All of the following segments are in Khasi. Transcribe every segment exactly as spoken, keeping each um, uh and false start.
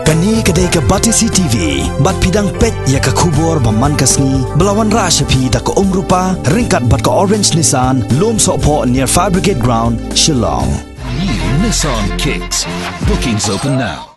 Kane ka dei ka Batesi T V, bad phi dang peit ïa ka khubor ba man ka sngi, ba la wanrah sha phi da ka Umrupa, ryngkat bad ka Orange Nissan, Lumsohphoh near Fire Brigade Ground, Shillong. New Nissan Kicks. Bookings open now.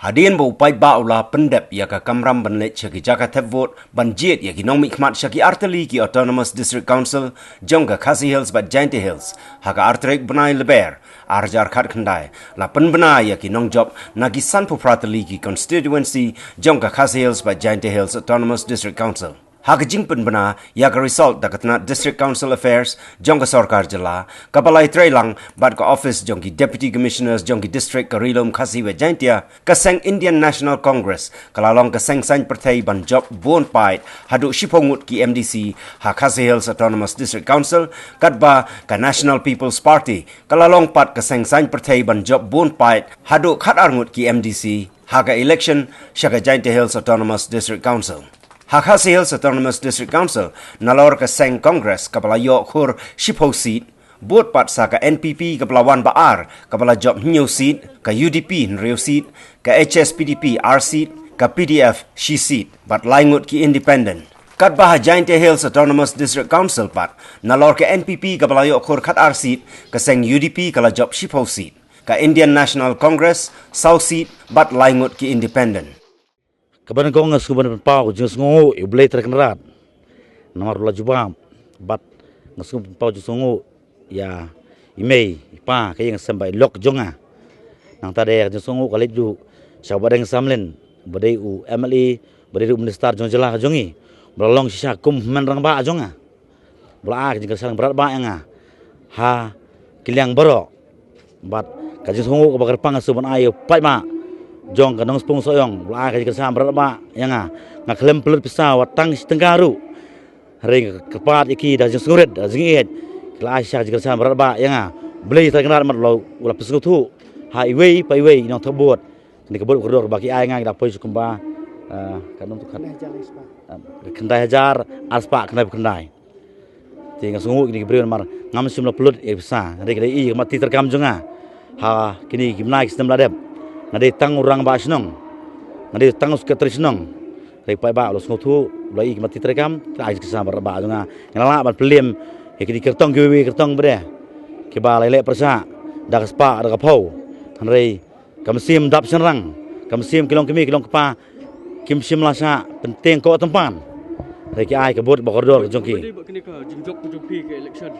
Hadien ba u paidbah u la pyndep ïa ka kamram ban leit sha ki jaka thep vote ban jied ïa ki nongmihkhmat sha ki artylli ki Autonomous District Council jong ka Khasi Hills bad Jaintia Hills ha ka artarik bnai Lber, arhajar khatkhyndai, la pynbna ïa ki nongjop na ki sanphew phra tylli ki constituency jong ka Khasi Hills bad Jaintia Hills Autonomous District Council. Ha ka jingpynbna ïa ka result da ka tnat District Council Affairs jong ka sorkar jylla, kaba la ïatreilang bad ka office jong ki Deputy Commissioners jong ki district ka Ri-lum Khasi bad Jaintia, ka seng Indian National Congress ka la long ka seng saiñ pyrthei ban jop bun paid haduh shiphew ngut ki M D C ha Khasi Hills Autonomous District Council, katba ka National People's Party ka la long pat ka seng saiñ pyrthei ban jop bun paid haduh khatar ngut ki M D C ha ka election sha ka Jaintia Hills Autonomous District Council. Ha Khasi Hills Autonomous District Council, nalor ka seng Congress kaba la ïoh khur shiphew seat, bud pat sa ka N P P kaba la wan ba ar, kaba la jop hynñiew seat, ka U D P hynriew seat, ka H S P D P ar seat, ka P D F shi seat, bad lai ngut ki independent. Katba ha Jaintia Hills Autonomous District Council pat, nalor ka N P P kaba la ïoh khur khatar seat, ka seng U D P ka la jop shiphew seat, ka Indian National Congress saw seat, bad lai ngut ki independent. Kaba nyngkong nga sngewbha ban pynpaw ka jingsngewnguh ïa U Blei Trai Kynrad namar u la jubab, bad nga sngewbha ban pynpaw jingsngewnguh ïa i mei i pa ka ïing sem bad i lok jong nga. Nangta de ka jingsngewnguh ka leit ruh sha u Bah Deng Samlin, ba dei u M L A, ba dei ruh u minister jong jylla ka jong ngi, ba la long shisha kum u hynmen rangbah jong nga, ba la ai ka jingkyrshan bad ba ïa nga ha ki liang baroh. Bad ka jingsngewnguh kaba kyrpang nga sngewbha ban ai ïa u paidbah jong ka Nongspung Sohiong, ba la ai ka jingkyrshan bad ba ïa nga. Nga khlem pynlut pisa wat tang shi tyngka ruh, hynrei nga kyrpad ïa ki da jingsngewrit da jingïeit, ki la ai shisha ka jingkyrshan bad ba ïa nga. U Blei Trai Kynrad mat, u la pynsngewthuh ha iwei pa iwei i nongthep vote. Kane ka vote kordor ba ki ai nga, ki la poi sha kumba, eh, ka num tu khat, eh, khyndai hajar ar spah khyndaiphew khyndai. Te nga sngewnguh ïa kine ki briew namar ngam shym la pynlut ïa ki pisa. Nga dei, ka dei i ka mat ti treikam jong nga ha kine ki bnai ki snem la dep. Nga dei tang u rangbah shnong, nga dei tang u secretary shnong. Hynrei paidbah u la sngewthuh, u la i ka mat ti treikam, ka ai ka pisa bad ba jong nga. Nga la lah ban pynlem ïa kine ki kyrtong kiwei kiwei ki kyrtong ba dei, kiba la ïaleh pyrshah da ka spah da ka phew. Hynrei ka mynsiem dap shynrang, ka mynsiem ki long kmie ki long kpa, kim shym la shah pyntieng koh tympan. Hynrei ki ai ka vote ba kordor ka jong ki. Ba dei ba kane ka jingjop ka jong phi ka election,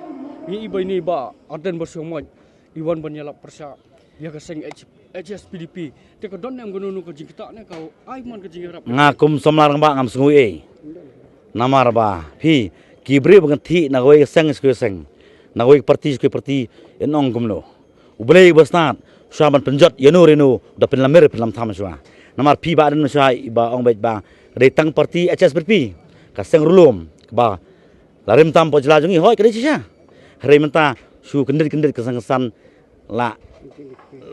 ngi i ba ine i Bah Ardent Basaiawmoit i wan ban ïalap pyrshah ïa ka seng H-, H S P D P. Te ka don ne em kano kano ka jingktah ne ka ai man ka jingïarap? Nga kum samla rangbah ngam sngew ei. Namar ba phi, ki briew ba kan thih na kawei ka seng sha kawei ka seng, na kawei ka party sha kawei ka party, yn ong kumno? U Blei uba stad shuwa ban pynjot ïano re ïano, da pynlamir pynlamtham shuwa. Namar phi Bah Ardent shuwa i ba ong beit ba ka dei tang party H S P D P, ka seng Ri-lum, kaba la rim tam hapoh jylla jong ngi, hooid ka dei shisha. Hynrei mynta shu kyndit kyndit, kynsan kynsan la,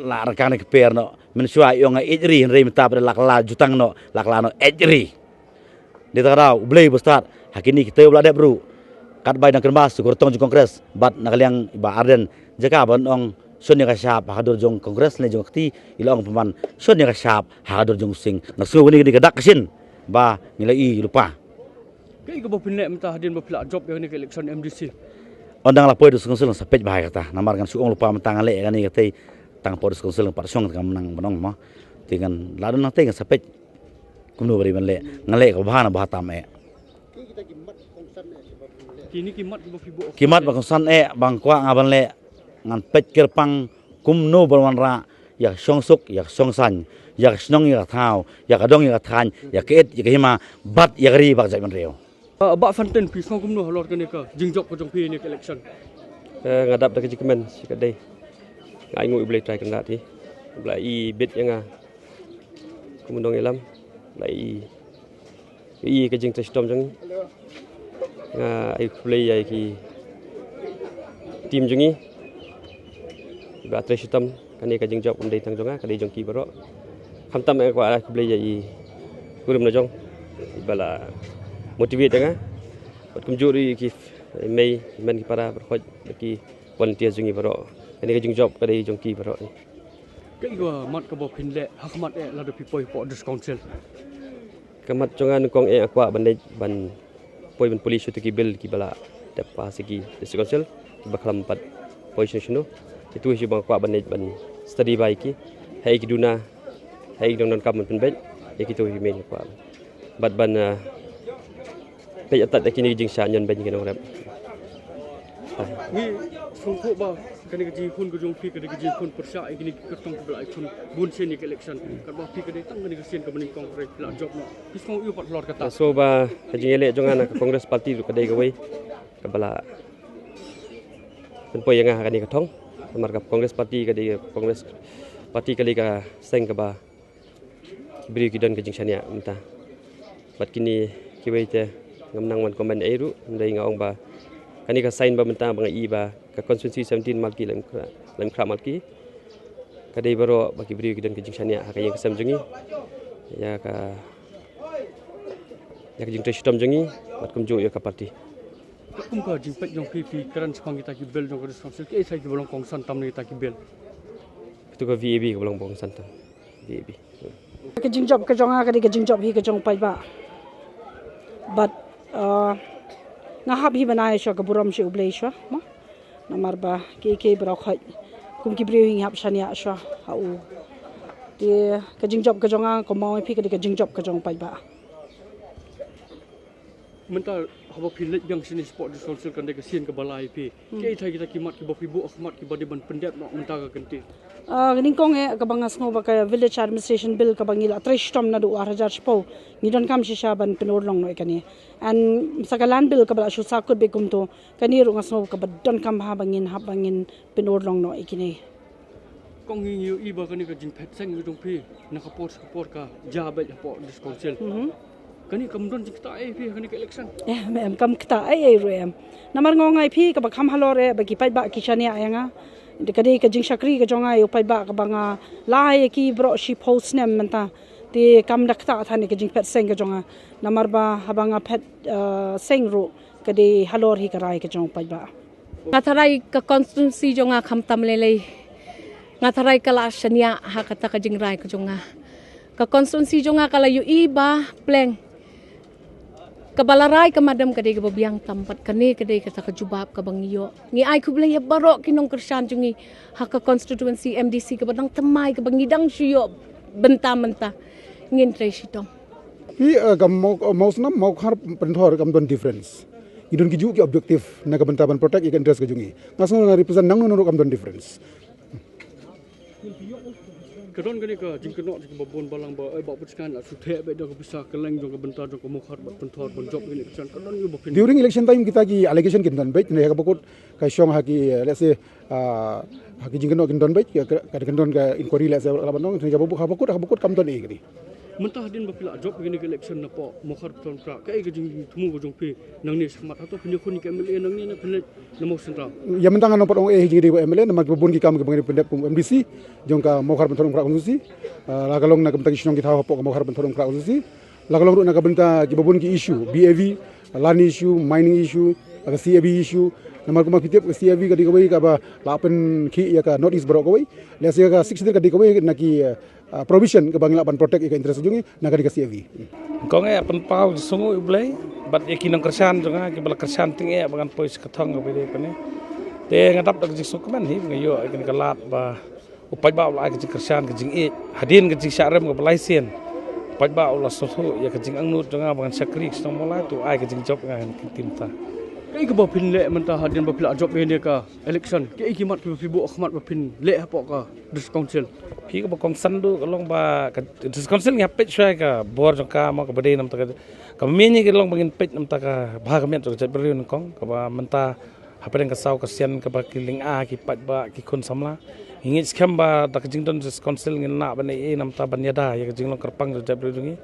la rkang ne kper noh. Mynshuwa i ong nga ïeit ri, hynrei mynta pat la kylla jutang noh, la kylla noh ïeit ri. Dei ta ka daw U Blei uba stad, ha kine ki taïew ba la dep ruh, katba i dang kynmaw sha ka kyrtong jong Congress bad na ka liang i Bah Ardent, jaka ban ong shon ïa ka shap ha ka dur jong Congress ne jong ka kti, i la ong pynban shon ïa ka shap ha ka dur jong u sing. Nga sngew kane ka dei ka dak ka shin ba ngi la ïohi lypa. Kaei kaba phin leh mynta hadien ba phi la jop ïa kane ka election M D C? Ynda nga la poi District Council nga sa peit bha ïa kata, namar ngan shu ong lypa mynta nga leh ïa kane katei, tang poi District Council nga pat shong, tang nga nang ban ong mo. Te ngan la don nangtei nga sa peit kumno ba dei ban leh, nga leh kaba bha na bha tam eh. Kine ki mat kiba phi buh, ki mat ba kongsan eh ba nga kwah nga ban leh, ngan peit kyrpang kumno ban wanrah ïa ka shongsuk ïa ka shongsaiñ, ïa ka shnong ïa ka thaw, ïa ka dong ïa ka thaiñ, ïa ka it ïa ka hima, bad ïa ka ri bad ka jaitbynriew. Ah, Bah Fantin, phi sngew kumno halor kane ka jingjop ka jong phi ïa kane ka election? Eh, nga dap da ka jingkmen shi katdei. Nga ainguh ïa U Blei Trai Kynrad hi, ba la ibit ïa nga kum u nongïalam, ba la i ïohi ka jingtrei shitom jong ngi. Nga ai khublei ïa ki team jong ngi, iba trei shitom. Kane ka jingjop kam dei tang jong nga, ka dei jong ki baroh. Khamtam nga kwah ai khublei ïa i kurim la jong, iba la motivate ïa nga. Bad kumjuh ruh ïa ki mei, ki hynmen ki para, baroh khoit, ki volunteer jong ngi baroh. Kane ka jingjop ka dei jong ki baroh. Kaei ka mat kaba phin leh ha khmat eh lada phi poi hapoh District Council? Ka mat jong nga nyngkong eh nga kwah ban leit ban poi ban pule shuh ïa ki bill kiba la dep pass ha ki District Council, kiba khlem pat poi shano shano. Kito hi ba nga kwah ban leit ban study bha ïa ki, ha ïa ki duna, ha ïa ki dang donkam ban pynbeit, ïa kito hi main nga kwah. Bad ban, ah, peit atat ïa kine ki jingshah ñion beiñ ki nongrep. Ngi sngewthuh ba kane ka jingïakhun ka jong phi ka dei ka jingïakhun pyrshah ïa kine ki kyrtong kiba la ïakhun bun sien ïa ka election. Katba phi ka dei tang kane ka sien kaba nyngkong hynrei phi la jop noh. Phi sngew ïoh pat halor kata? Nga sngew ba ka jingïaleh jong nga na ka Congress Party ruh ka dei kawei kaba la pynpoi ïa nga ha kane ka thong. Namar ka Congress Party ka dei, Congress Party ka dei ka seng kaba ki briew ki don ka jingshaniah mynta. Bad kine kiwei te ngam nang wan comment ei ruh, hynrei nga ong ba kane ka sign ba mynta ba nga i ba ka constituency seventeen Malki Laitumkhrah, Laitumkhrah Malki, ka dei baroh ba ki briew ki don ka jingshaniah ha ka ïing ka sem jong ngi, ïa ka, ïa ka jingtrei shitom jong ngi, bad kumjuh ïa ka party. Katkum ka jingpeit jong phi, phi kren shaphang kita ki bill jong ka District Council, kiei kiei kiba long kongsan tam na kita ki bill? Kito ka VAB kaba long kongsan tam. VAB. Ka jingjop ka jong nga ka dei ka jingjop hi ka jong u paidbah. Bad, uh, nga hap hi ban ai shuwa ka burom sha U Blei shuwa, mo. Namar ba kiei kiei baroh khoit kum ki briew hi ngi hap shaniah shuwa ha u. Te ka jingjop ka jong nga, kumba ong phi, ka dei ka jingjop ka jong u paidbah. Mynta haba phi leit biang shane shapoh District Council, kan dei ka sien kaba lai ïa phi. Hmm. Kiei kiei kita ki mat kiba phi buh ha khmat kiba dei ban pyndep noh mynta ka kynti? Ah, nyngkong eh kaba nga sngew ba ka Village Administration Bill kaba ngi la trei shitom naduh ar hajar shiphew, ngi donkam shisha ban pynurlong noh ïa kane. And sa ka Land Bill kaba la shu sahkut beit kumto, kane ruh nga sngew kaba donkam bha ba ngin hap ba ngin pynurlong noh ïa kine. Kong, ngi ïohi ba kane ka jingphet seng ka jong phi na ka por sha ka por ka jia beit hapoh District Council. Mhm. Kane kam don jingktah ei phi ha kane ka election? Em, em, kam ktah ei ei ruh em. Namar nga ong ïa phi kaba kham halor eh ba ki paidbah ki shaniah ïa nga. Ka dei ka jingshakri ka jong nga ïa u paidbah kaba nga la ai ïa ki baroh shiphew snem mynta. Te kam da ktah than ïa ka jingphet seng ka jong nga. Namar ba haba nga phet, eh, seng ruh ka dei halor hi ka rai ka jong u paidbah. Nga tharai ka constituency jong nga khamtam lei lei. Nga tharai ka la shaniah ha kata ka jingrai ka jong nga. Ka constituency jong nga ka la ïohi ba pleng. Kaba la rai ka madam ka dei kaba biang tam, bad kane ka dei kata ka jubab kaba ngi ïoh. Ngi ai khublei ïa baroh ki nongkyrshan jong ngi ha ka constituency MDC kaba dang thymmai kaba ngi dang shu ïoh bynta mynta. Ngin trei shitom. Hi, eh, ka Mawkhar, Mawsynram, Mawkhar, Pynthor kam don difference. Ngi don kijuh ki objective na ka bynta ban protect ïa ka interest ka jong ngi. Nga sngew nga represent nangno nangno kam don difference. Ka don kane ka jingkynnoh jong kiba bun balang ba, eh, Bah Putskhan la shu theh beit da ka pisa kylleng jong ka bynta jong ka Mawkhar bad Pynthor ban jop kane ka election, ka don ïa ba phin. During election time kita ki allegation kin don beit, ne ha kaba kut ka shong ha ki, eh, let's say, ah, ha ki jingkynnoh kin don beit, ka, ka, ka kin don ka inquiry, let's say, la ban ong, ne ha kaba kut, ha kaba kut kam don ei kane. Mynta hadien ba phi la jop kane ka election napoh Mawkhar Pynthorumkhrah, kaei ka jingthmu ka jong phi nangne shakhmat, hato phin ïakhun ïa ka MLA nangne ne phin leit na Mawsynram? Ïa mynta ngan ym pat ong ei jingïadei bad MLA namar kiba bun ki kam kiba ngi pyndep kum MDC jong ka Mawkhar Pynthorumkhrah constituency. Ah, la ka long na ka bynta ki shnong ki thaw hapoh ka Mawkhar Pynthorumkhrah constituency. La ka long ruh na ka bynta kiba bun ki issue, BAV, land issue, mining issue, ka CAV issue. Namar kumba phi tip ka CAV ka dei kawei kaba la pynkhih ïa ka North East baroh kawei. Lehse ka Sixth Schedule ka dei kawei na ki, ah, provision kaba ngi lah ban protect ïa ka interest jong ngi na ka dei ka CAV. Kong, eh, pynpaw jingsngew U Blei bad ïa ki nongkyrshan jong nga kiba la kyrshan tyngeh ba ngan poi sha ka thong kaba dei kane. Te nga dap da ka jingsngewkmen hi nga ïoh ïa kane ka lad ba u paidbah u la ai ka jingkyrshan, ka jingïeit hadien ka jingshah rem kaba lai sien. U paidbah u la sngewthuh ïa ka jingangnud jong nga ba ngan shakri shnong Mawlai, te u ai ka jingjop ïa nga ha kine ki mynta. Kaei kaba phin leh mynta hadien ba phi la jop ïa kane ka election? Kaei ki mat kiba phi buh ha khmat ba phin leh hapoh ka District Council? Phi, kaba kongsan duh ka long ba ka District Council ngi hap peit shuwa ïa ka bor jong ka, mo, kaba dei na bynta ka, kaba main ka long ba ngin peit na bynta ka bha ka miat jong ka jaitbynriew nyngkong, kaba mynta hapdeng ka saw ka sian kaba ki lynga, ki paidbah, ki khun samla. Ngi ngeit skhem ba da ka jingdon District Council ngin lah ban ïa, na bynta ban ïada ïa ka jinglong kyrpang jong ka jaitbynriew jong ngi.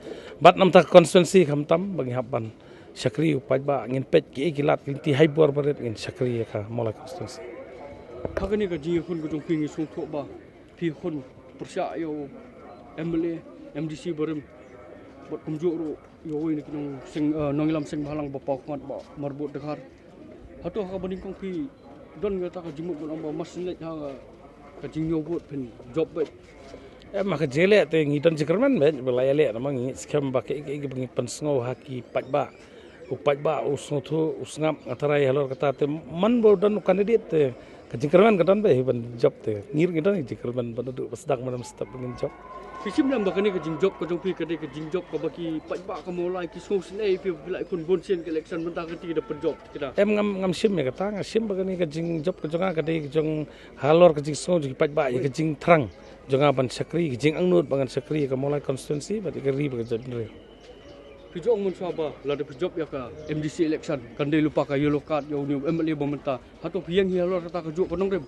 Bad na bynta ka constituency khamtam ba ngi hap ban shakri u paidbah, ngin peit kiei ki lad ki lynti hapdeng bor barit ngin shakri ïa ka Mawlai constituency. Ha kane ka jingïakhun ka jong phi ngi sngewthuh ba phi khun pyrshah ïa u MLA, MDC barim, bad kumjuh ruh ïa uwei na ki nongseng, eh, nongïalam seng bhalang ba paw khmat, Bah Marbud Dkhar. Hato ha kaba nyngkong phi don kata ka jingmut ban ong ba mas leit ha ka Ka jingñiew vote phin jop beit. Em, ha ka jingïaleh te ngi don jingkyrmen beit ba la ïaleh, namar ngi skhem ba kaei kaei ba ngi pynsngew ha ki paidbah, u paidbah u sngewthuh, u sngap, nga tharai halor kata te man ba u don u candidate te ka jingkyrmen ka don beit ban jop. Te ngi ruh ngi don jingkyrmen ba naduh ba sdang mynta mynstep ba ngin jop. Phi shim lem ba kane ka jingjop ka jong phi ka dei ka jingjop kaba ki paidbah ka Mawlai ki sngewsynei ïa phi ba phi la ïakhun bun sien ka election, mynta ka ti da pynjop kita. Em, ngam, ngam shim ïa kata, nga shim ba kane ka jingjop ka jong nga ka dei ka jong halor ka jingsngew jong ki paidbah ïa ka jingthrang jong nga ban shakri, ka jingangnud ba ngan shakri ïa ka Mawlai constituency bad ïa ka ri bad ka jaitbynriew. Phi ju ong mynshuwa ba lada phi jop ïa ka M D C election kan dei lypa ka yellow card ïa une u M L A ba mynta. Hato phi ïeng hi halor kata kajuh ka nongrim?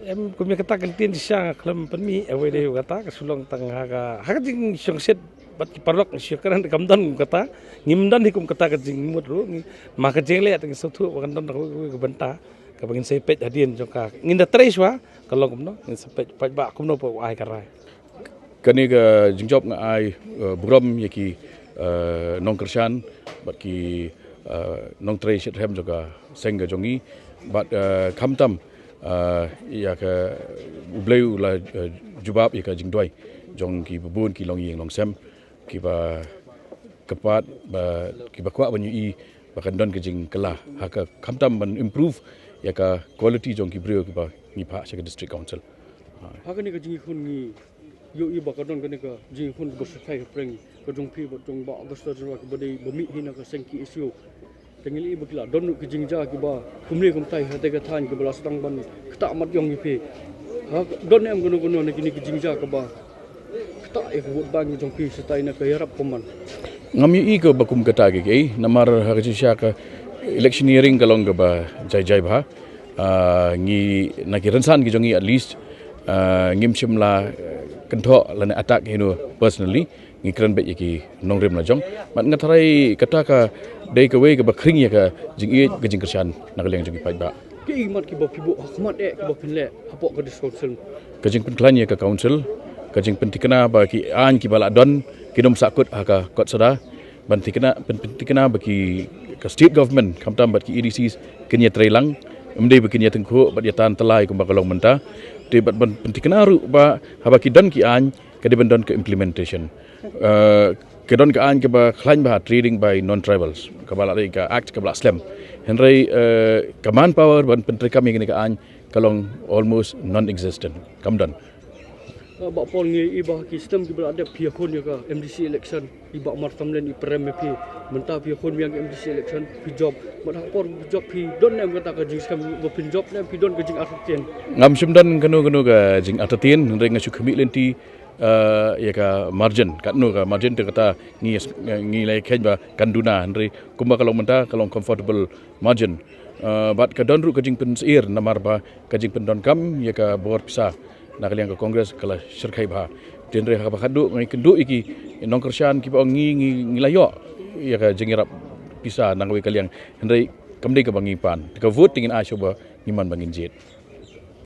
Em, kum ïa kata ka ktien shisha nga khlem pynmih, eh, wei dei kata ka shu long tang ha ka, ha ka jingshongshit bad ki paralok, shu kren kam don kum kata. Ngim don hi kum kata ka jingmut ruh, ngi, ma ka jingleh te ngi sngewthuh ba kan don kawei kawei ka bynta kaba ngin sa peit hadien jong ka. Ngin da trei shuwa, ka long kumno, ngin sa peit paidbah kumno ba u ai ka rai. Kane ka jingjop nga ai, eh, burom ïa ki, eh, nongkyrshan bad ki, eh, nongtrei shitrhem jong ka seng ka jong ngi bad, eh, khamtam, eh, ïa ka U Blei u la, eh, jubab ïa ka jingduwai jong ki bun ki longïing longsem kiba kyrpad ba kiba kwah ban ïohi ba kan don ka jingkylla ha ka khamtam ban improve ïa ka quality jong ki briew kiba ngi phah sha ka district council. Ha kane ka jingïakhun ngi ïohi ba ka don kane ka jingïakhun kaba shyrkhei hapdeng ka jong phi bad jong Bah Augusta Jyrwa kaba dei ba mih hi na ka seng K S U. Te ngi la ïohi ba ki la don ruh ki jingjia kiba kumne kumtai ha kata ka thaiñ kiba la sdang ban ktah mat ïong ïa phi. Ha, don em kano kano na kine ki jingjia kaba ktah ïa ka vote bank jong phi shatai na ka ïarap kumman? Ngam ïohi kaba kum kata kiei kiei, namar ha ka jingshisha ka electioneering ka long kaba jai jai bha. Ah, ngi na ki rynsan ki jong ngi at least, ah, ngim shym la, eh, kynthoh lane attack ïano personally, ngi kren beit ïa ki nongrim la jong. Bad nga tharai kata ka dei kawei kaba khring ïa ka jingïeit ka jingkyrshan na ka liang jong ki paidbah. Kiei mat kiba phi buh ha khmat eh kiba phin leh hapoh ka district council? Ka jingpynkhlaiñ ïa ka council, ka jingpynthikna ba ki aiñ kiba la don kin ym sahkut ha ka kot SADA, ban thikna, pyn, pynthikna ba ki, ka state government khamtam bad ki A D Cs kin ïatreilang, ym dei ba kin ïatyngkhuh bad ïatan tylli kumba ka long mynta. Te bad ban pynthikna ruh ba haba ki don ki aiñ ka dei ban don ka implementation. Eh, ka don ka aiñ kaba khlaiñ bha, trading by non-tribals, kaba la dei ka act kaba la slem. Hynrei, eh, ka manpower ban pyntreikam ïa kane ka aiñ ka long almost non-existent. Kam don. Ah, Bah Paul, ngi ïohi ba ki snem kiba la dep phi ïakhun ïa ka M D C election, i Bah Martamlien i prem ïa phi. Mynta phi ïakhun biang ka M D C election, phi jop. Bad ha ka por phi jop phi don ne em kata ka jingskhem ba phin jop ne em phi don ka jingartatien? Ngam shym don kano kano ka jingartatien, hynrei nga shu khmih lynti, eh, ïa ka margin. Katno ka margin te kata ngi, ngi la kheiñ ba kan duna, hynrei kumba ka long mynta ka long comfortable margin. Eh, bad ka don ruh ka jingpynsyier namar ba ka jingpyndonkam ïa ka bor pisa na ka liang ka Congress ka la shyrkhei bha. Te hynrei haba khatduh ngi kynduh ïa ki nongkyrshan kiba ong ngi, ngi, ngi la ïoh ïa ka jingïarap pisa na kawei ka liang, hynrei kam dei kaba ngi pan. Te ka vote te ngin ai shuh ba ngi man ba ngin jied.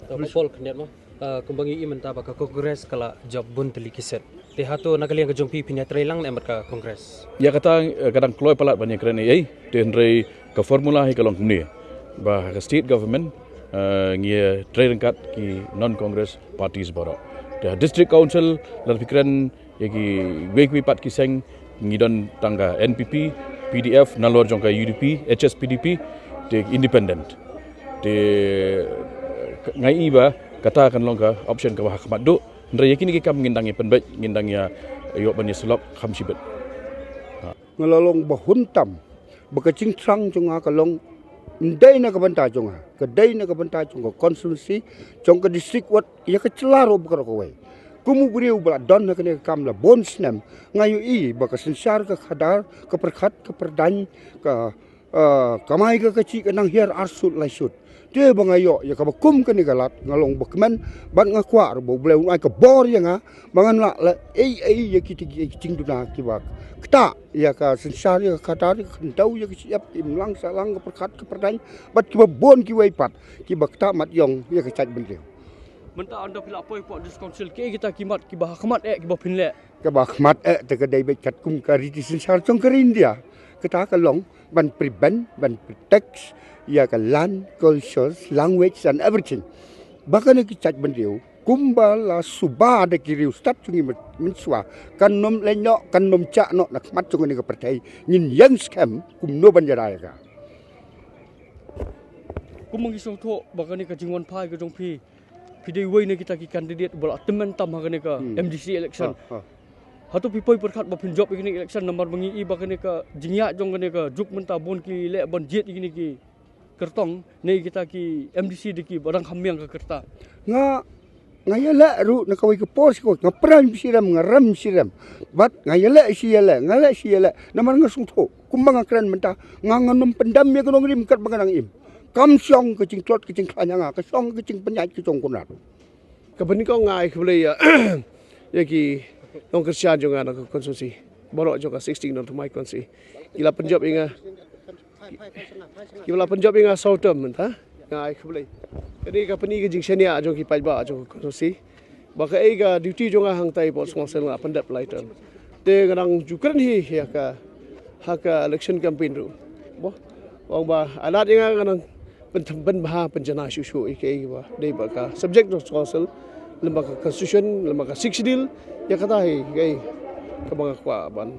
Bah Paul, khyndiat mo. Ah, kumba ngi ïohi mynta ba ka Congress ka la jop bun tylli ki seat. Te hato na ka liang ka jong phi phin ïatreilang ne em bad ka Congress? Ïa kata, eh, ka dang kloi palat ban ïakren ei ei. Te hynrei ka formula hi ka long kumne. Ba ha ka state government, eh, ngi ïatrei ryngkat ki non-Congress parties baroh. Te ha district council lada phi kren ïa kiwei kiwei pat ki seng, ngi don tang ka N P P, P D F, nalor jong ka U D P, H S P D P, te independent. Te nga ïohi ba kata kan long ka option kaba ha khmat duh. Hynrei ïa kine ki kam ngin dang ïa pynbeit, ngin dang ïa ïoh ban ïa sylok kham shibit. Nga la long ba hun tam ba ka jingthrang jong nga ka long, ym dei na ka bynta jong nga, ka dei na ka bynta jong ka constituency, jong ka district, wat ïa ka jylla ruh baroh kawei. Kum u briew ba la don ha kane ka kam la bun snem, nga ïohi ba ka synshar ka khadar, ka pyrkhat ka pyrdaiñ, ka, ah, kamai ka kajih ka nang hiar arsut laisut. Te ba nga ïoh ïa kaba kum kane ka lad, nga long ba kmen bad nga kwah ruh ba U Blei un ai ka bor ïa nga ba ngan lah leh ei ei ïa ki, ki jingduna kiba ktah ïa ka synshar, ïa ka khadar, ïa ka khyndew, ïa ka shyiap, imlang sahlang, ka pyrkhat ka pyrdaiñ bad kiba bun kiwei pat kiba ktah mat ïong ïa ka jaitbynriew. Mynta ynda phi la poi hapoh District Council, kiei kita ki mat kiba ha khmat eh kiba phin leh? Kaba ha khmat eh te ka dei beit katkum ka riti synshar jong ka ri India. Kata ka long ban prevent, ban protect ïa ka land, cultures, language and everything. Ba kane ka jaitbynriew Kumba la suba da ki riewstad jong ngi mynshuwa, kan nym leh noh, kan nym jah noh na khmat jong kane ka pyrthei. Ngin ïeng skhem kumno ban ïada ïa ka. Kum ma ngi sngewthuh ba kane ka jingwan phai ka jong phi, phi dei wei na kita ki candidate ba la tymmen tam ha kane ka M D C election. Hato phi poi pyrkhat ba phin jop ïa kane ka election, namar ba ngi i ba kane ka jingïaid jong kane ka juk mynta bun ki leh ban jied ïa kine ki kyrtong ne kita ki M D C da kiba dang kham miang ka kyrta. Nga nga ïaleh ruh na kawei ka por shi kawei, nga pran shi rem, nga rem shi rem. Bad nga ïaleh shi ïaleh, nga leh shi ïaleh. Namar nga sngewthuh kumba nga kren mynta, nga ngam pyndam ïa ka nongrim kat ba nga nang im. Kam shong ka jingtlot ka jingkhlaiñ ïa nga, ka shong ka jingpynïaid ka jong u Conrad. Kaba nyngkong nga ai khublei ïa ïa ki nongkyrshan jong nga na ka constituency baroh jong ka sixteen Nongthymmai constituency. Ki la pynjop ïa nga, ki la pynjop ïa nga saw term mynta. Nga ai khublei. Kane ka pyni ka jingshaniah jong ki paidbah jong ka constituency ba kaei ka duty jong nga hangtai Port Council nga pyndep lai term. Te nga dang ju kren hi ha ka ha ka election campaign ruh. Ba ong ba alat ïa nga nga nang pynbha pynjanai shuh shuh ïa kaei ba dei ba ka subject of council lem bad ka constitution, lem bad ka Sixth Schedule. Ïa kata hi kaei kaba nga kwah ban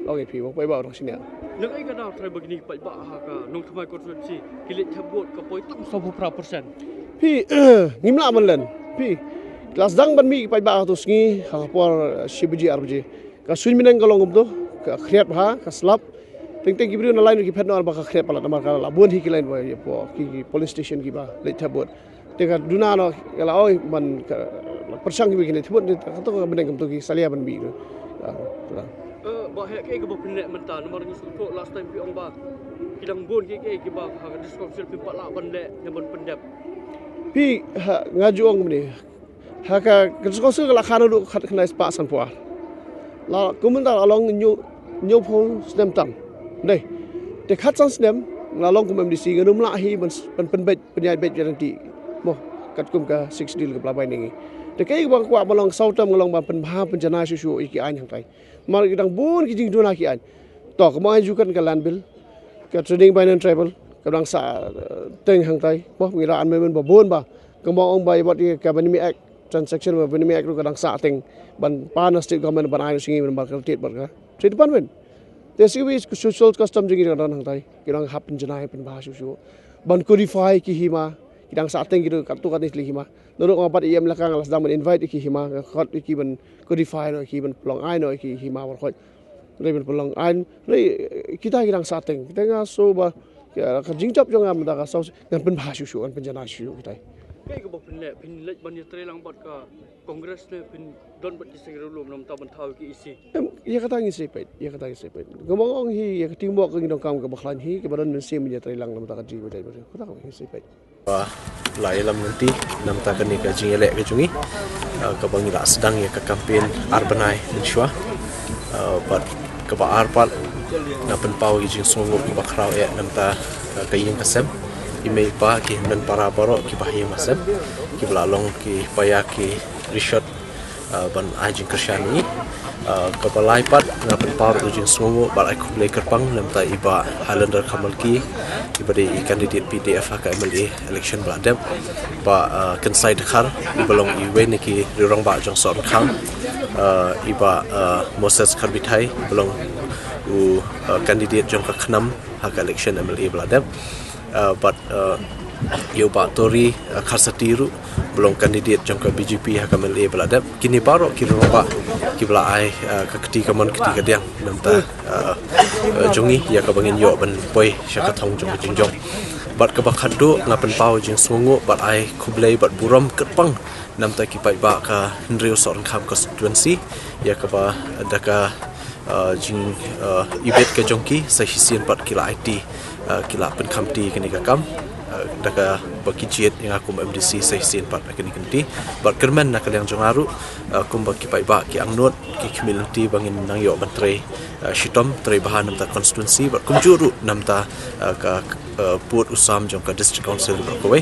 ong ïa phi ba paidbah u dang shaniah. Nang ai ka daw trai ba kine ki paidbah ha ka Nongthymmai constituency ki leit thep vote ka poi tang sawphew phra percent. Phi ngim lah ban len phi. La sdang ban mih ki paidbah ha tu sngi ha ka por shi baje ar baje. Ka suiñ bneng ka long kumto, ka khriat bha, ka slap. Teng teng ki briew na line ki phet noh ba ka khriat palat namar ka la bun hi ki line ba ïa poi ki polling station kiba leit thep vote. Te ka duna noh ka la oi man ka pyrshang kiba ki leit thep vote, te ka to ka bneng kumto ki salia ban bih. Ba heh kaei kaba phin leh mynta namar ngi sngewthuh last time phi ong ba ki dang bun kiei kiei kiba ha ka district council phim pat lah ban leh ne ban pyndep. Phi ha nga ju ong kumne. Ha ka ka sngewsih ka la khan ruh khat khnai spah sanphew ar. La kum mynta la long hynñiew hynñiewphew snem tam. Dei. Te khatsan snem la long kum M D C ngan ym lah hi ban ban pynbeit pynïaid beit guarantee. Mo katkum ka Sixth Schedule kaba la bai na ngi. Te kaei kaba kwah ba long saw term nga long ban pynbha pynjanai shuh shuh ïa ki aiñ hangtai. Namar ki dang bun ki jingduna ki aiñ. To ka ma aiñ ju kan ka land bill, ka trading by non-tribal, ka dang sah teng hangtai. Mo ngi la amendment ba bun ba. Ka ma ong ba ïa bad ïa ka Venami Act, transaction ba Venami Act ruh ka dang sah teng ban pan na state government ban ai shingi ban ba ka tit bad ka state department. Te shuh shuh social custom jong ki dang hangtai. Ki dang hap pynjanai pynbha shuh shuh ban codify ki hima. Ki dang sah teng ki ruh kat tu kat ni hima. Nuruk nga pat ïa em la ka nga la sdang ban invite ki hima, nga khot ki ban codify noh ki ban pynlong ai noh ki hima war khot. Rei ban pynlong ai rei kita ki dang sah teng. Kita nga so ba ka jingjop jong nga mynta ka so ngan pynbha shuh shuh ngan pynjanai shuh shuh kita. Kaei kaba phin leh, phin leit ban ïatrei lang bad ka Congress ne phin don bad ki seng riewlum namar ban thaw ki E C. Ïa kata ngi sei peit, ïa kata ngi sei peit. Ka mong ong hi ïa ka teamwork ka ngi donkam kaba khlaiñ hi kaba don mynsiem ïatrei lang namar ka jingbatai. Kata ngi sei peit. Ba la ïalam lynti namta kane ka jingïaleh ka jong ngi kaba ngi la sdang ïa ka campaign ar bnai mynshuwa. Bad kaba ar pat nga pynpaw ïa jingsngewnguh kaba khraw eh namta ka ïing ka sem, i mei i pa, ki hynmen para baroh kiba ha ïing ha sem, kiba la long ki paia ki rishot ban ai jingkyrshan ïa ngi. Kaba lai pat nga pynpaw ruh ka jingsngewnguh bad ai khublei kyrpang namta i Bah Highlander Kharmalki, iba dei i candidate P D F ha ka M L A election ba la dep, Bah Kynsai Dkhar iba long iwei na ki riew rangbah jong Sohryngkham, i Bah Moses Kharbithai iba long u candidate jong ka KHNAM ha ka election M L A ba la dep. Bad ïa u Bah Tori Kharsati ruh ba long candidate jong ka B J P ha ka M L A ba la dep. Kine baroh ki rangbah kiba la ai ka kti kamon kti kadiang namta jong ngi ïa kaba ngin ïoh ban poi sha ka thong jong ka jingjop. Bad kaba khatduh nga pynpaw jingsngewnguh bad ai khublei bad burom kyrpang namta ki paidbah ka hynriew Sohryngkham constituency ïa kaba da ka jing ibit ka jong ki sa shisien pat ki la aiti, ki la pynkhamti kane ka kam da kaba ki jied ïa nga kum M D C sa shisien pat kane ka lynti. Bad kyrmen na ka liang jong nga ruh kumba ki paidbah ki angnud ki khmih lynti ba ngin nang ïoh ban trei shitom trei bha namta constituency bad kumjuh ruh namta ka pud u sam jong ka district council baroh kawei.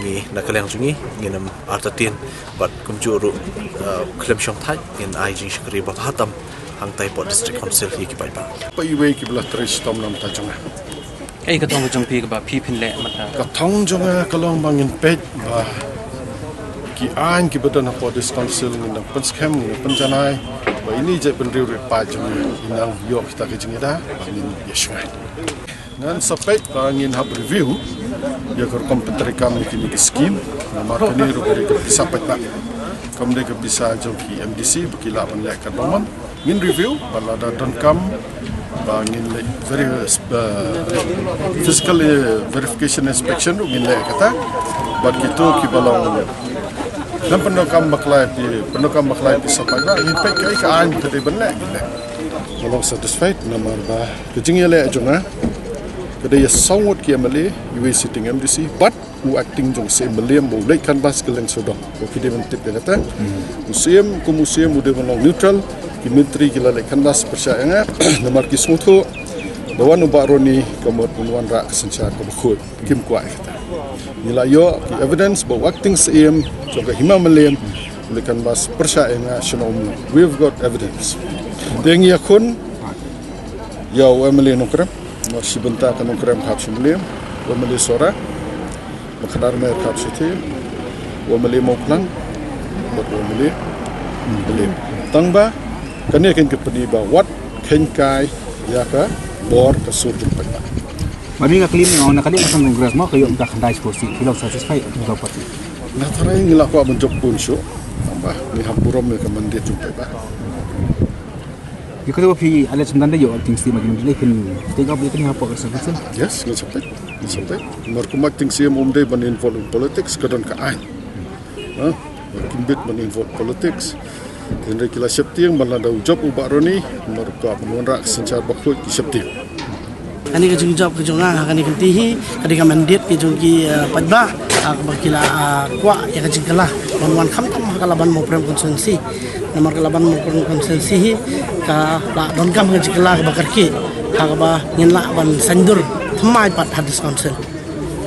Ngi na ka liang jong ngi ngin ym artatien bad kumjuh ruh khlem shong thait ngin ai jingshakri ba bha tam hangtai Port District Council hi ki paidbah. Peit iwei kiba la trei shitom namta jong nga. Ei ka thong ka jong phi kaba phi phin leh mynta. Ka thong jong nga ka long ba ngin peit ba Ki aiñ kiba don hapoh District Council ngin dang pynskhem, ngin dang pynjanai ba ine i jaitbynriew ri paid jong ngi i nang ïoh kita ki jingïada ba ngin ïa shngaiñ. Ngan sa peit ba ngin hap review ïa ka rukom pyntreikam ïa kine ki skim, namar kane ruh ka dei ka pisa paidbah, kam dei ka pisa jong ki M D C ba ki lah ban leh katba mon. Ngin review bad lada donkam ba ngin leh veri-, uh, physical, uh, verification inspection ruh ngin leh kata. Bad kito kiba long lem pyndonkam bakla ïa ki, pyndonkam bakla ïa ki pisa paidbah, ngin peit kaei ka aiñ ka dei ban leh, ngin leh. Nga long satisfied namar ba ka jingïaleh jong nga ka dei ïa saw ngut ki M L A, iwei sitting M D C bad u acting jong u Syiem Mylliem ba u leit canvass kylleng sawdong. Ko ki dei ban tip ïa kata. U Syiem, kum u Syiem u dei ban long neutral, ki myntri ki la leit canvass pyrshah ïa nga. Namar ki sngewthuh ba wan u Bah Ronnie ka mut un wanrah ka synshar kaba khuid. Kim kwah ïa kata. Ngi la ïoh ki evidence ba u acting Syiem jong ka Hima Mylliem u leit canvass pyrshah ïa nga sha Ummulong. We've got evidence. Te ngi ïakhun ïa u M L A Nongkrem, namar shi bynta ka Nongkrem ka hap sha Mylliem, u M L A Sohra, Makhadarmai ka hap shatei, u M L A Mawphlang bad u M L A Mylliem. Tang ba kane kan pyni ba wat kheiñ kai ïa ka bor ka sur jong paidbah. Mami ka klim ong na ka dei ka Congress mo ka ïoh ka khyndai sport si, phi long satisfied ïa ka party? Nga tharai ngi la kwah ban jop bun shuh. Tang ba ngi hap burom ïa ka mandate jong paidbah. Ïa kata ba phi aleh sum dan da ïoh acting Syiem, ma ki mandate phin take up ïa kane hapoh ka District Council? Yes, ngi sa peit, ngi sa peit. Namar kum acting Syiem um dei ban involve in politics, ka don ka aiñ. Ha? Kim bit ban involve politics. Hynrei ki la sheptieng ban lada u jop u Bah Ronnie, namar ka ban wanrah ka synshar bakhuid, ki sheptieng. Kane ka jingjop ka jong nga ha kane ka kynti hi ka dei ka mandate ka jong ki, eh, paidbah, ah, kaba ki la, ah, kwah ïa ka jingkylla ban wan khamtam ha ka Laban Mawprem constituency. Namar ka Laban Mawprem constituency hi ka la donkam ka jingkylla kaba kyrkieh ha kaba ngin lah ban saiñdur thymmai pat ha District Council.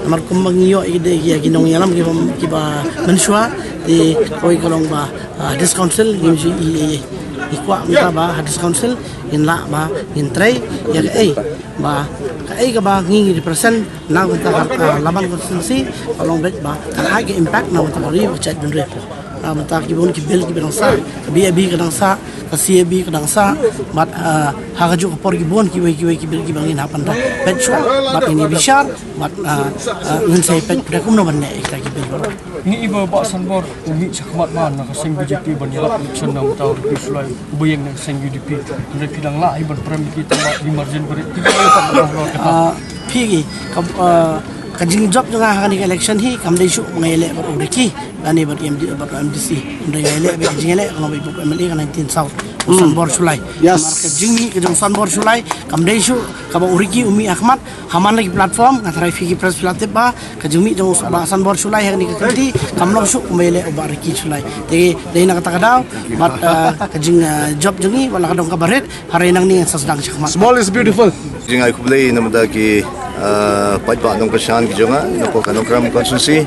Namar kumba ngi ïoh ïa ki nongïalam kiba, kiba mynshuwa, te kawei ka long ba, ah, District Council ngim ju i, i, i kwah mynta ba ha District Council ngin lah ba ngin trei ïa kaei ba, kaei kaba ngi ngi represent na ka bynta ka, ah, Laban constituency, ka long beit ba kan ai ka impact na ka bynta ka ri bad jaitbynriew. Na ka bynta ki bun ki bill kiba dang sah, ka B A B ka dang sah, ka C A B ka dang sah, bad, ah, ha kajuh ka por ki bun kiwei kiwei ki bill kiba ngin hap ban da peit shuwa bad ngin ïa bishar bad, ah, ah, ngin sa ïa peit pyrshah kumno ban leh ïa kita ki bill. Ngi i ba Bah Sanbor u mih shakhmat ba na ka seng B J P ban ïalap election na ka bynta u Ricky Shullai, uba ïeng na ka seng U D P. Hynrei phi dang lah hi ban prem ïa ki tang ba ki margin ba rit, phi ba ïa ka ba halor kata. Ah, phi ki ka, ah, ka jingjop jong nga ha kane ka election hi kam dei shuh ba nga ïaleh bad u Ricky lane bad M D, bad M D C. Hynrei nga ïaleh bad ka jingïaleh ka long bad u M L A ka nineteen South, u Sanbor Shullai. Yes. Namar ka jingmih ka jong u Sanbor Shullai kam dei shuh kaba u Ricky u mih ha khmat ha man la ki platform. Nga tharai phi ki press phi la tip ba ka jingmih jong u Bah Sanbor Shullai ha kane ka kynti kam long shuh kumba ïaleh u Bah Ricky Shullai. Te dei na kata ka daw bad, ah, ka jing, ah, jop jong ngi wat la ka dong kaba rit, hynrei nangne ngan sa sdang shakhmat. Small is beautiful. Jingai khublei na ka bynta ki, ah, paidbah nongkyrshan ki jong nga na ka Nongkrem constituency.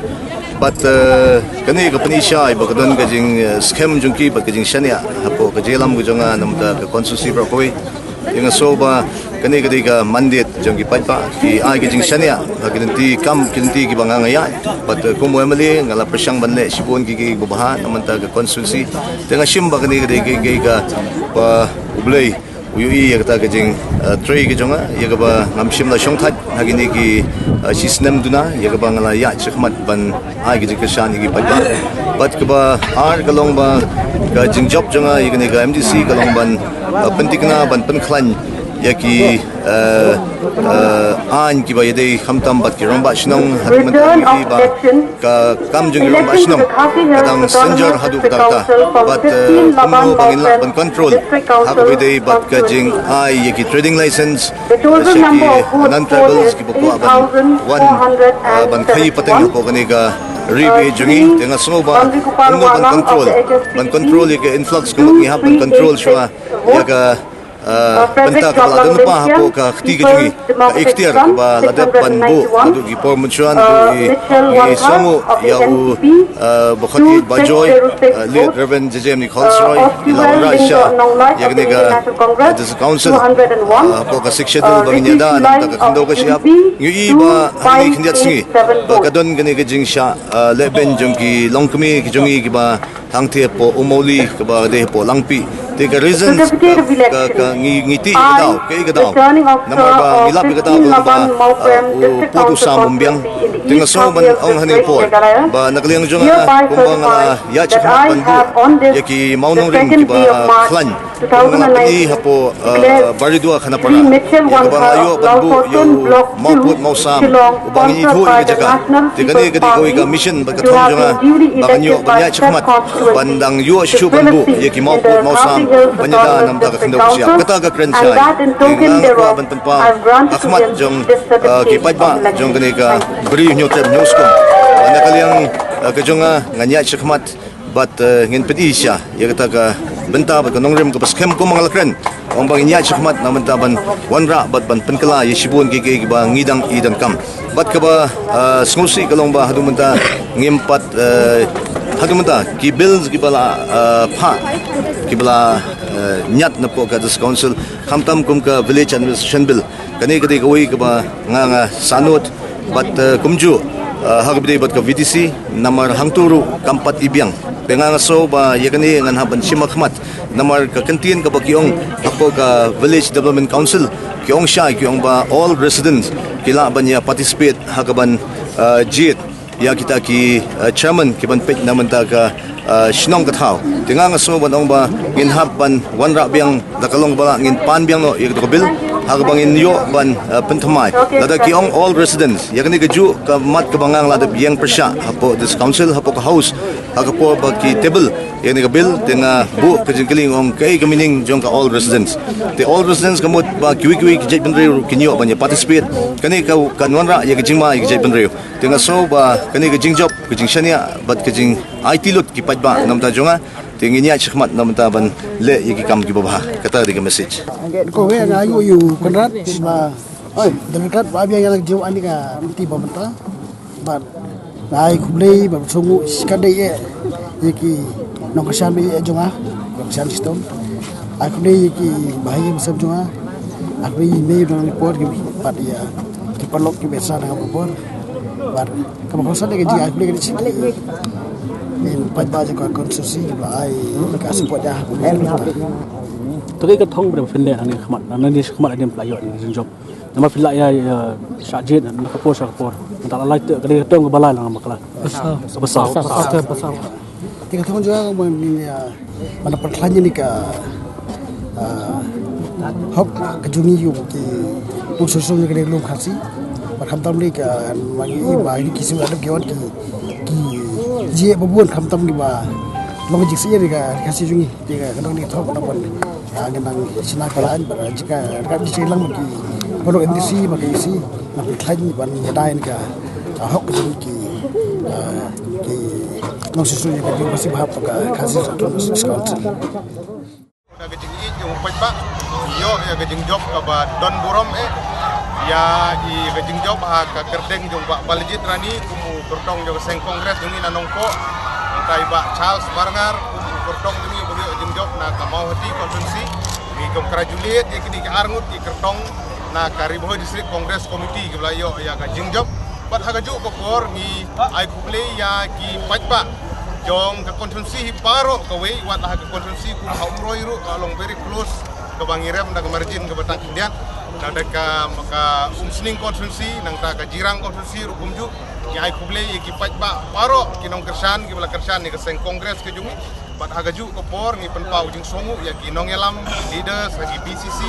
Bad, ah, kane ka pyni shai ba ka don ka jing, ah, skhem jong ki bad ka jingshaniah hapoh ka jingïalam ka jong nga na ka bynta ka constituency baroh kawei. Te nga sngew ba kane ka dei ka mandate jong ki paidbah, ki ai ka jingshaniah ha ki lynti kam, ki lynti kiba nga nga ïaid. Bad, eh, kum u M L A nga la pyrshang ban leh shibun ki, ki kiba bha na ka bynta ka constituency. Te nga shim ba kane ka dei ka, ka, ka ba U Blei u ïohi ïa kata ka jing, eh, trei ka jong nga, ïa kaba ngam shym la shongthait ha kine ki, eh, shi snem duna, ïa kaba nga la ïaid shakhmat ban ai ka jingkyrshan ïa ki paidbah. Bad kaba ar ka long ba ka jingjop jong nga ïa kane ka M D C ka long ban, eh, pynthikna, ban pynkhlaiñ ïa ki, eh, eh, aiñ kiba ïadei khamtam bad ki rangbah shnong, ha ka bynta ki ba ka kam jong ki rangbah shnong ka dang synjor haduh katta katta. Bad, eh, kumno ba ngin lah ban control ha kaba ïadei bad ka jingai ïa ki trading license sha ki non-tribals kiba kwah ban wan, ah, ban khaii pateng hapoh kane ka ri baieit jong ngi. Te nga sngew ba kumno ban control, ban control ïa ka influx, kumno ngi hap ban control shuwa ïa ka, Uh, bynta kaba la don lypa hapoh ka kti ka jong ngi, ka ikhtiar kaba la dep ban buh haduh ki por mynshuwa, haduh i, i sngewnguh ïa u, uh, Bah Khadijat Bajoy, uh, Late Reverend J J M Nichols Roy, i la wanrah sha ïa kane ka, uh, District Council, uh, hapoh ka Sixth Schedule ba ngin ïada na ka bynta ka khyndew ka shyiap. Ngi ïohi ba ha kine ki khyndiat sngi ba ka don kane ka jingshah, uh, lehbeiñ jong ki longkmie ki jong ngi kiba hangtei hapoh Umawli kaba dei hapoh Langpih. Te ka reason ka, ka, ka ngi, ngi tih ïa ka daw, kaei ka daw. Namar ba ngi lap ïa ka daw kaba, uh, u pud u sam um biang. Te nga sngew ban ong ha kane ka por ba na ka liang jong nga kumba nga la ïaid shakhmat ban buh ïa ki mawnongrim kiba khlaiñ. Kumba nga la pyni hapoh, uh, Baridua Khanapara, ïa kaba nga ïoh ban buh ïa u mawpud mawsam uba ngi ithuh ïa ka jaka. Te kane ka dei kawei ka mission bad ka thong jong nga ba ngan ïoh ban ïaid shakhmat ban dang ïoh shuh ban buh ïa ki mawpud mawsam ban ïada na ka bynta ka khyndew ka shyiap. Kata ka kren shai. Te nga kwah ban pynpaw ha khmat jong, uh, ki paidbah jong kane ka Bri Hynñiewtrep Hynñiewskum ba na ka liang, uh, ka jong nga ngan ïaid shakhmat bad, eh, ngin pyni sha ïa kata ka bynta bad ka nongrim kaba skhem kumba nga la kren. Ong ba ngin ïaid shakhmat na bynta ban wanrah bad ban pynkylla ïa shibun ki, ki, kiba ngi dang i donkam. Bad kaba, eh, sngewsih ka long ba haduh mynta ngim pat, eh, haduh mynta ki bills kiba la, eh, phah, kiba la, eh, ñiad napoh ka District Council, khamtam kum ka Village Administration Bill. Kane ka dei kawei kaba nga, nga sahnud bad, eh, kumjuh, eh, ha kaba dei bad ka V D C, namar hangto ruh kam pat i biang. Te nga, nga sngew ba ïa kane ngan hap ban shim ha khmat, namar ka kyntien kaba ki ong hapoh ka Village Development Council, ki ong shai, ki ong ba all residents ki lah ban ïa participate ha kaban, eh, jied ïa kita ki, eh, chairman kiban peit na bynta ka, eh, shnong ka thaw. Te nga, nga sngew ban ong ba ngin hap ban wanrah biang da ka long ba lah ngin pan biang noh ïa kata ka bill ha kaba ngin ïoh ban, eh, pynthymmai. Lada ki ong all residents, ïa kane kajuh ka mat kaba nga, nga la dep ïeng pyrshah hapoh District Council, hapoh ka House, ha ka por ba ki table ïa kane ka bill, te nga buh ka jingkylli ong kaei ka meaning jong ka all residents. Te all residents ka mut ba kiwei kiwei ki jaitbynriew ruh kin ïoh ban ïa participate. Kane ka, kan wanrah ïa ka jingma ïa ki jaitbynriew. Te nga sngew ba kane ka jingjop, ka jingshaniah bad ka jingaiti lut ki paidbah na bynta jong nga. Te ngin ïaid shakhmat na bynta ban leh ïa ki kam kiba bha. Kata dei ka message. Ko we nga yu yu Conrad ba, oi, Democrat ba biang ïa la jiw ani ka mti ba mynta. Bad nga ai khublei bad sngewbha ka dei eh ïa ki nongkyrshan ba ïa jong nga, nongkyrshan shitom. Ai khublei ïa ki bahaïing sem jong nga. Ai khublei ïa i mei ba nang report ki bad ïa ki paralok ki ba sa nang report. Bad kaba khonsat ïa ka jing ai khublei ka dei sha ki paidbah jong ka constituency ba ai ka support ïa. To kaei ka thong ba phin leh hangne khmat, hangne khmat hadien phi la ïoh ïa ka jingjop. Namar phi la ïa, ïa shah jied na ka por sha ka por. Mynta la lai te ka dei ka thong kaba lai lang bakla. Ba saw. Ba saw. Ba saw. Ba saw. Te ka thong jong nga ban ïa, ban pyrkhat ïa kane ka, ah, hok ka jong ngi ïa ki nongshong shnong jong ka Ri Lum Khasi. Bad khamtam ïa ka, ma ngi, ma ngi ki shu adep ki wan ki, ki jia ba bun khamtam ngi ba long jingsngew ïa ka Khasi jong ngi. Te ka, ka long kane ka thong ban Ah, ngi nang shna ka lain, ba jaka, ka jaka lang ma ki, ba ki M D C, ba ki E C, ba ki khlaiñ, ban ïada ïa ka, ah, hok ka jong ki, ah, ki nongshong shnong ïa ka jong ka Khasi Autonomous Council. Da ka jingïeit jong u paidbah, ïoh ïa ka jingjop kaba don burom eh, ïa i ka jingjop ha ka kyrteng jong Bah Balajied Rani kum u kyrtong jong ka seng Congress jong ngi na Nongpoh. Nangta i Bah Charles Barngar kum u kyrtong jong ngi ba ïoh jingjop na ka Mawhati constituency. Ngi congratulate ïa kine ki arngut ki kyrtong na ka Ri Bhoi District Congress Committee kiba la ïoh ïa ka jingjop. Bad ha kajuh ka por ngi ai khublei ïa ki paidbah jong ka constituency hi baroh kawei, wat la ha ka constituency kum ha Umroi ruh ka long very close kaba ngi rem da ka margin kaba tang khyndiat. Nangta ka, ka Umsning constituency, nangta ka Jirang constituency ruh kumjuh. Ngi ai khublei ïa ki paidbah baroh ki nongkyrshan kiba la kyrshan ïa ka seng Congress ka jong ngi. Bad ha kajuh ka por ngi pynpaw jingsngewnguh ïa ki nongïalam, leaders, ha ki B C C,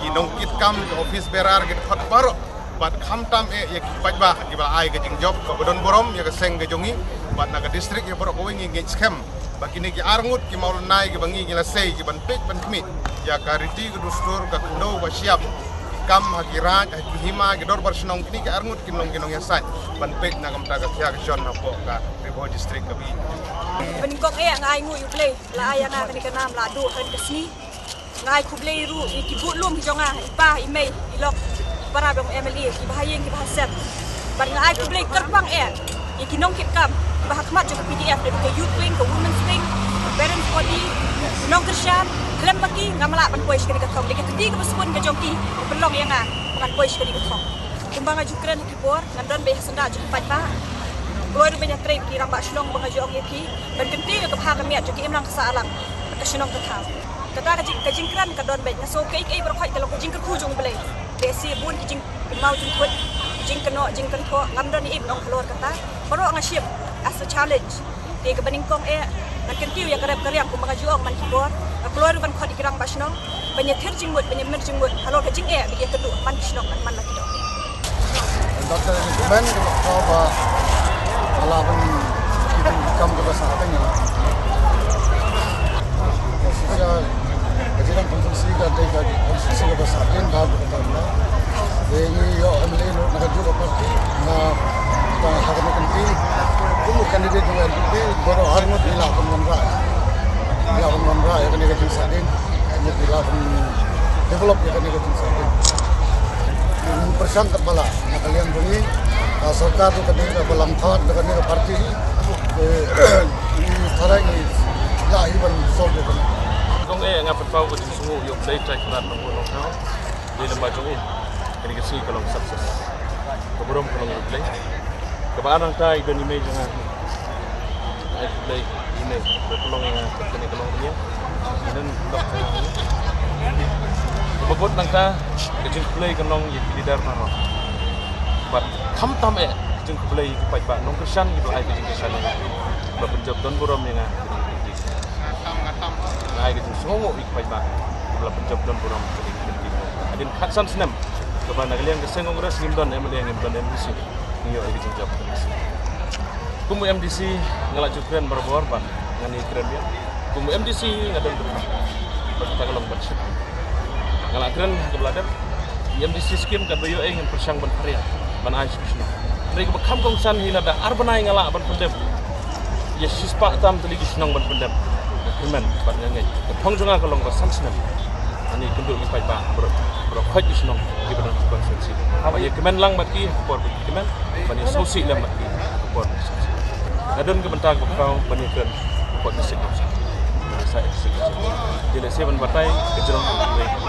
ki nongkitkam, ki office bearer, ki dkhot baroh. Bad khamtam eh ïa ki paidbah kiba la ai ka jingjop kaba don burom ïa ka seng ka jong ngi. Bad na ka district ïa baroh kawei ngi ngeit skhem ba kine ki arngut ki mawlynnai kiba ngi ngi la sei kiban peit ban khmih ïa ka riti ka dustur, ka khyndew ka shyiap, ki kam ha ki raid, ha ki hima, ki dorbar shnong, kine ki arngut kin long ki nongïasaid ban peit na ka bynta ka ktien ka jong hapoh ka Ri Bhoi District ka ba ïeit. Banyngkong eh nga ai nguh ïa U Blei, la ai ïa nga kane ka nam, la duh kane ka sngi. Nga ai khublei ruh ïa ki bud lum ki jong nga, i pa, i mei, i lok, i para bad i M L A, ki bahaïing, ki bahasem. Bad nga ai khublei kyrpang eh ïa ki nongkitkam kiba ha khmat jong ka P D F, naduh ka youth wing, ka women's wing, ka parents body, nongkyrshan, khlem ma ki ngam lah ban poi sha kane ka thong. Dei ka kti kaba sbun ka jong ki ka pynlong ïa nga ba ngan poi sha kane ka thong. Kumba nga ju kren ha ki por, ngan don beit ha syndah jong ki paidbah. Kloi ruh ban ïatrei bad ki rangbah shnong ba nga ju ong ïa phi ban kyntiew ïa ka bha ka miat jong ki imlang ka sahlang bad ka shnong ka thaw. Kata ka jing, ka jingkren ka don beit, nga sngew kaei kaei baroh khoit ka long ka jingkyrkhu jong U Blei. Lehse bun ki jingmaw jingkut, jingkynnoh jingkynthoh, ngam don ei ban ong halor kata. Baroh nga shim as a challenge. Te kaba nyngkong eh, ngan kyntiew ïa ka rep ka riang kumba nga ju ong man ki por. Nga kloi ruh ban khot ïa ki rangbah shnong ban ïathir jingmut, ban ïamir jingmut halor ka jingeh ba ki ïakynduh man ki shnong, man la ki doh. Doctor Ruben, kaba khraw ba nga lah ban ïa ka kam kaba sah teng ïa la. Ka shisha ka jingim constituency ka dei ka constituency kaba sah teng ba ka tam la. Te ngi ïoh M L A na ka juh ka party, na ka ha ka kynti kum u candidate jong N P P, baroh arngut ngi lah ban wanrah, ngi lah ban wanrah ïa kane ka jingsahdien, ngi lah ban develop ïa kane ka jingsahdien. Ngi pyrshang katba lah na ka liang jong ngi, ka sorkar ruh ka dei kaba lam thad da kane ka party. Ngi tharai ngi lah hi ban solve ïa kane. Kong eh, nga pynpaw ka jingsngew ïa U Blei Trai Kynrad Nongbuh Nongthaw. Dei lyngba jong u kane ka sngi ka long success. Ka burom ka long ïa U Blei. Kaba ar nangta i don i mei jong nga. Ai khublei i mei, ka long ïa nga, kane ka long ïa nga. I don lok ka long ïa nga. Kaba bud nangta ka jingkhublei ka long ïa ki leader baroh. Bad khamtam eh ka jingkhublei ïa ki paidbah nongkyrshan kiba la ai ka jingkyrshan ïa nga. Ba pynjop don burom ïa nga. Nga ai ka jingsngewnguh ïa ki paidbah kiba la pynjop don burom. Hadien khatsan snem kaba na ka liang ka seng Congress ngim don M L A, ngim don M D C, ngi ïoh ïa ka jingjop. Kum u M D C nga la ju kren barabor bad ngan ïa kren biang. Kum u M D C nga don kyrpang bad kata ka long ban shim. Nga la kren ha kaba la dep. Ïa M D C scheme katba ïoh eh ngin pyrshang ban pharia ban ai sha ki shnong. Hynrei kaba kham kongsan hi lada ar bnai nga lah ban pyndep ïa shispah tam tylli ki shnong ban pyndep, nga kyrmen bad nga ngeit. Ka thong jong nga ka long ba san snem ngan ïakynduh ïa ki paidbah baroh, baroh khoit ki shnong kiba don ha constituency. Ban ïakmen lang bad ki ha ka por ba ki kmen, ban ïasngewsih lem bad ki ha ka por ba ki sngewsih. Nga don ka bynta kaba khraw ban ïakren hapoh district council. Sa district council. Te lehse ban batai ka jrong,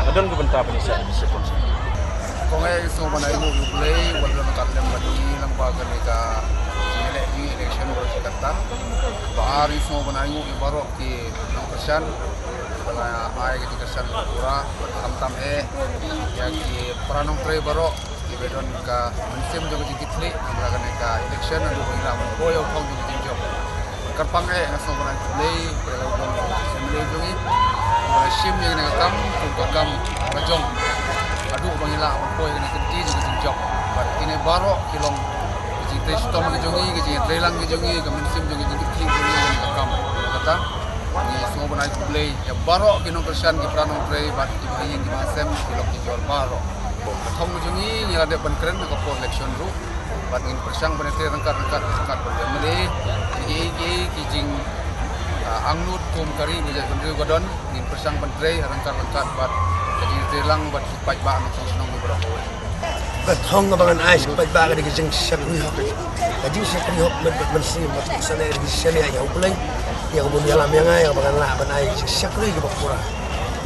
nga don ka bynta ban ïasah district council. Kong eh, ngi sngew ban ai nguh ïa U Blei, wat la kat lem bad ngi lyngba kane ka jingïaleh election ba la shi katta. Ba ar, ngi sngew ban ai nguh ïa baroh ki nongkyrshan ba la ai ka jingkyrshan kaba pura, bad khamtam eh ïa ki para nongtrei baroh kiba don ka mynsiem jong ka jingkitkhlieh namar kane ka election, naduh ba ngi lah ban poi ïa u thong jong ka jingjop. Kyrpang eh, nga sngew ban ai khublei ïa la u don u M L A jong ngi uba la shim ïa kane ka kam kum ka kam ka jong, haduh ba ngi lah ban poi ïa kane ka kynti jong ka jingjop. Bad kine baroh ki long ka jingtrei shitom ka jong ngi, ka jingtrei lang ka jong ngi, ka mynsiem jong ka jingkitkhlieh jong ngi ïa kane ka kam. Kata ngi sngew ban ai khublei ïa baroh ki nongkyrshan, ki para nongtrei bad ki bahaïing ki bahasem, ki lok ki jor baroh. Ka thong ka jong ngi ngi la dep ban kren ha ka por election ruh. Bad ngin pyrshang ban ïatrei ryngkat ryngkat ryngkat bad U M L A. Ki, ki, ki jing, ah, angnud kum ka ri ba jaitbynriew ka don, ngin pyrshang ban trei ryngkat ryngkat bad ka jingtrei lang bad ki paidbah nongshong shnong baroh kawei. Ka thong kaba ngan ai sha ki paidbah ka dei ka jingshakri hok. Ka jingshakri hok mynta ka mynsiem, bad ka sane ka dei ka jingshaniah ïa U Blei ïa kaba un ïalam ïa nga ïa kaba ngan lah ban ai ka jingshakri kaba pura.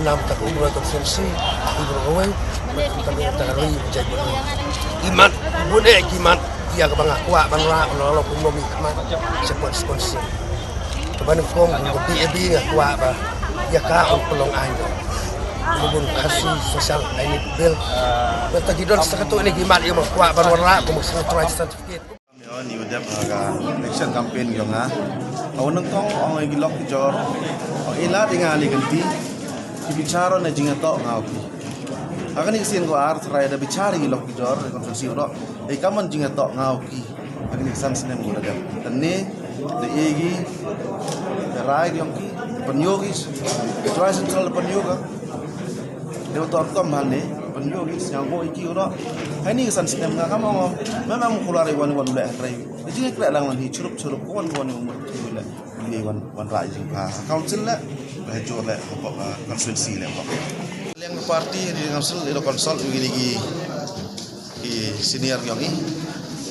Namar kata ka Umroi constituency, i baroh kawei, bad kumta ka ri ba jaitbynriew. Ki mat, bun eh ki mat ïa kaba nga kwah ban lah, ban lah kumno ngi khmat, shapoh constituency. Kaba nyngkong, ka B A B nga kwah ba ïa ka un pynlong aiñ. Bun Khasi Social Identity Bill. Bad ta ki don sa katto ne ki mat ïa kaba nga kwah ban wanrah kum ka certificate. Ïa, ngi dep ha ka election campaign jong nga. Ka nyngkong ong ïa ki lok ki jor. Ong ïa lade nga ne kynti. Ki bichar ne jingïatoh nga u ki. Ha kane ka sien ko ar trai da bichar ïa ki lok ki jor, ka constituency ro. Ïa ka mon jingïatoh nga u ki. Ha kane ka san snem ko da dep. Tane da ïa ki da rai ki ong ki. Pynïoh ki. Trai central pynïoh ka. Dei ba tor tom hangne, ban ïoh ki sñiaw ko iki uro. Hai ni ka san snem nga kam ong, me me ong kular i wan wan le hatrai. Jing kreh lang lang hi churup churup ko wan wan wan wan le. Ni wan wan ra jing pha. Council le. Ba jur leh hapoh ka constituency leh hapoh. Liang party di council ïa consult ïa kine ki, ki senior yong i.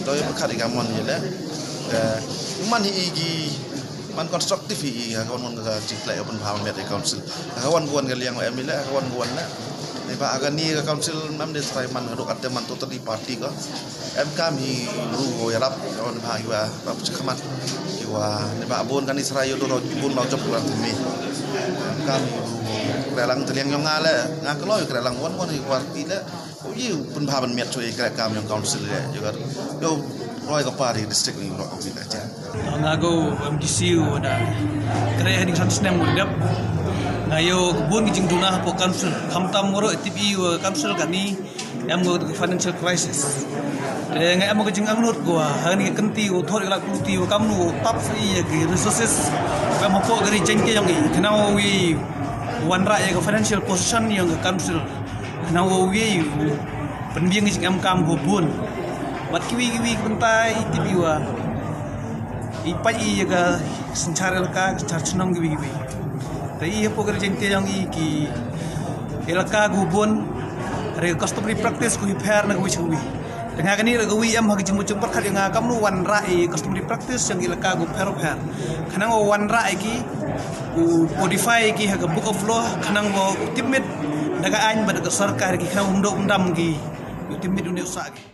To ïa pyrkhat ïa ka mon ïa leh. Ka man hi i ki man constructive hi i ka wan wan ka jingkhlaiñ open bha met ïa council. Ka wan wan ka liang em i leh ka wan wan leh. Ni ba ka ni ka council mam de trai man ka dok ate man totally party ka. Em kam hi ru ko ïarap ka wan bha i wa ba pcha khmat. I wa ni ba bun ka ni sra ïa doro bun lau jop wan mi. Em kam hi ru ko krelang teliang yong nga leh nga kloi krelang wan wan i party leh. Ko ïa pun bha ban met choi kre kam yong council leh. Ïa ka ïa roi ka party district ni ro ko wi ka cha. Nga ko M D C u da kre ha ding san snem u dep. Nga ïoh ka bun ki jingduna hapoh council. Khamtam ngoro tip i wa council kani em ko ka financial crisis. Te nga em ko ka jingangnud ko ha kani ka kynti u thor ila kynti u kamnu u tap sa i ïa ki resources. Kam hapoh ka ri jeng ke yong i. Kena u wi wanrah ïa ka financial position yong ka council. Kena u wi u pynbiang ka jingem kam ko bun. Bad kiwi kiwi ki bynta i tip i wa i pait i ïa ka synchar elaka, ka synchar chnong kiwi kiwi. Te i hapoh ka ri jeng te yong i ki elaka ko bun. Re customary practice ko hi pher na kawi sha kawi. Te nga kani re kawi em ha ka jingmut jingpyrkhat ïa nga kamnu wanrah i customary practice yong ki elaka ko pher pher. Kena u wanrah i ki u codify i ki ha ka book of law kena u tipmit da ka aiñ bad da ka sorkar ki kena u mdo mdam ki u tipmit u ne u sah ki.